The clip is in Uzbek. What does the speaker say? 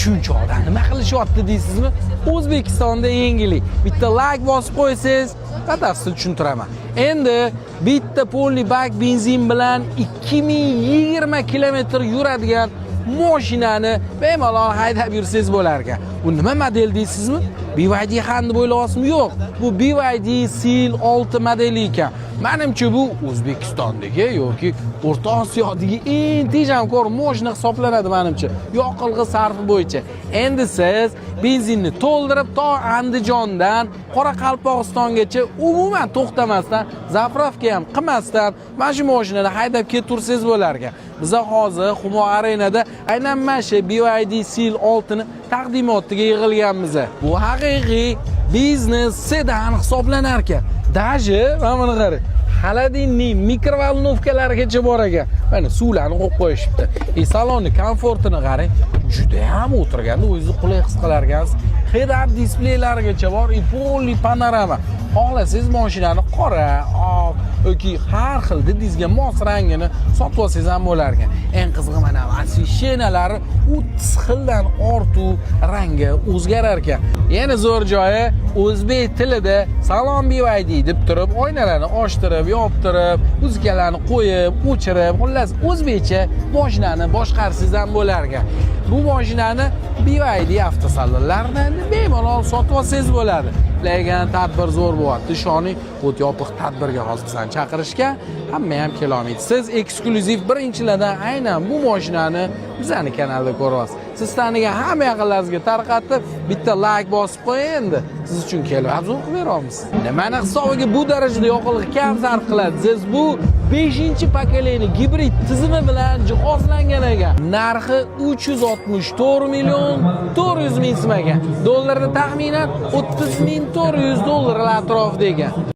Shuncha odam nima qilishyapti deysizmi? O'zbekistonda yengillik. Bitta layk bosib qo'ysangiz, batafsil tushuntiraman. Endi bitta полный bak benzin bilan 2020 kilometr yuradigan mashinani bemalol haydab yursangiz bo'lar ekan. Bu nima model deysizmi? BYD Han deb o'ylayapsizmi? Yo'q. Bu BYD Seal 6 modeli ekan. Manimcha, bu O'zbekistondagi yoki O'rta Osiyodagi eng tejamkor mashina hisoblanadi manimcha, yoqilg'i sarfi bo'yicha. Endi siz benzinni to'ldirib to Andijondan Qoraqalpog'istongacha umuman to'xtamasdan, заправка ham qilmasdan mana shu mashinani haydab ketaversangiz bo'lar ekan. Biza hozir Humo Arenada aynan mana shu BYD Seal 6 ni taqdimotiga yig'ilganmiz. Bu haqiqiy biznes sedan hisoblanar ekan. Даже mana buni qarang. Холодильник, микроволновка largacha bor ekan. Mana suvlarni qo'yib qo'yishibdi. E salonni komfortini qarang. Juda ham o'tirganda o'zingizni qulay his qilar ekansiz. Head-up displeylarigacha bor, и полный panorama. Xohlasangiz mashinani qora, oq yoki har xil didingizga mos rangini sotib olsangiz ham bo'lar ekan. Eng qizig'i, mana освещения lari 30 xildan ortiq rangga o'zgarar ekan. Yana zo'r joyi, o'zbek tilida "Salom, BYD" deb turib, oynalarni ochtirib, yoptirib, muzikalarni qo'yib, o'chirib, xullas, o'zbekcha mashinani boshqarsangiz ham bo'lar ekan. Bu mashinani BYD avtosalonlaridan bemalol sotib olsangiz bo'ladi. Lekin tadbir zo'r bo'lyapti. Ishoning, o't yopiq tadbirga hozir bizani chaqirishgan, hamma ham kelolmaydi. Siz eksklyuziv birinchilardan aynan bu mashinani bizani kanalda ko'ryapsiz. Siz tanigan hamma yaqinlaringizga tarqatib, bitta layk bosib qo'ying endi. Siz uchun kelib обзор qilib beramiz. Nimani hisobiga bu darajada yoqilg'i kam sarf qiladi? Siz bu 5-поколение gibrid tizimi bilan jihozlangan ekan. Narxi 364 million 400 ming so'm ekan. Dollarda taxminan 30 400 dollar atrofida ekan.